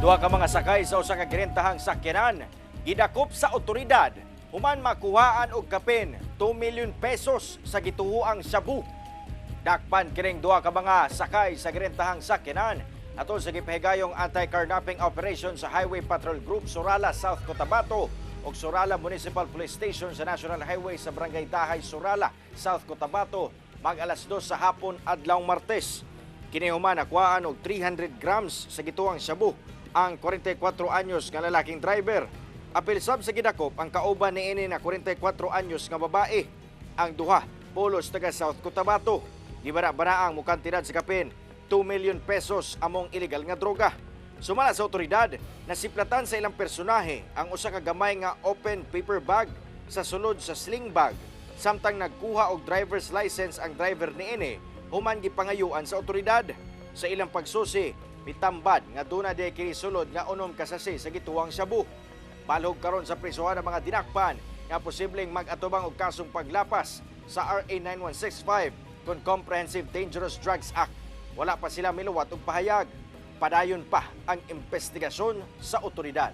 Duha ka mga sakay sa usa ka girentahang sakyanan gidakop sa otoridad human makuhaan og kapin 2 million pesos sa gituoang shabu. Dakpan kining duha ka mga sakay sa girentahang sakyanan atol sa gipahigayong anti-carnapping operation sa Highway Patrol Group Surala, South Cotabato ug Surala Municipal Police Station sa National Highway sa Barangay Dahay, Surala, South Cotabato mag alas 2 sa hapon adlaw Martes. Kini human nakuhaan og 300 grams sa gituoang shabu ang 44 anyos nga lalaking driver. Apil sab sa gidakop ang kauban niini na 44 anyos nga babae. Ang duha pulos taga South Cotabato. Gibana-banaang mukantidad sa kapin 2 million pesos among illegal nga droga. Sumala sa otoridad, nasiplatan sa ilang personahe ang usa ka gamay nga open paper bag sa sulod sa sling bag samtang nagkuha og driver's license ang driver niini human gipangayuan sa otoridad. Sa ilang pagsusi, mitambad nga duna di kini sulod nga 6 ka sachet sa gituoang shabu. Balhog karon sa prisuhan ang mga dinakpan nga posibleng mag-atubang og kasong paglapas sa RA 9165 kon Comprehensive Dangerous Drugs Act. Wala pa sila miluwat og pahayag. Padayon pa ang investigasyon sa otoridad.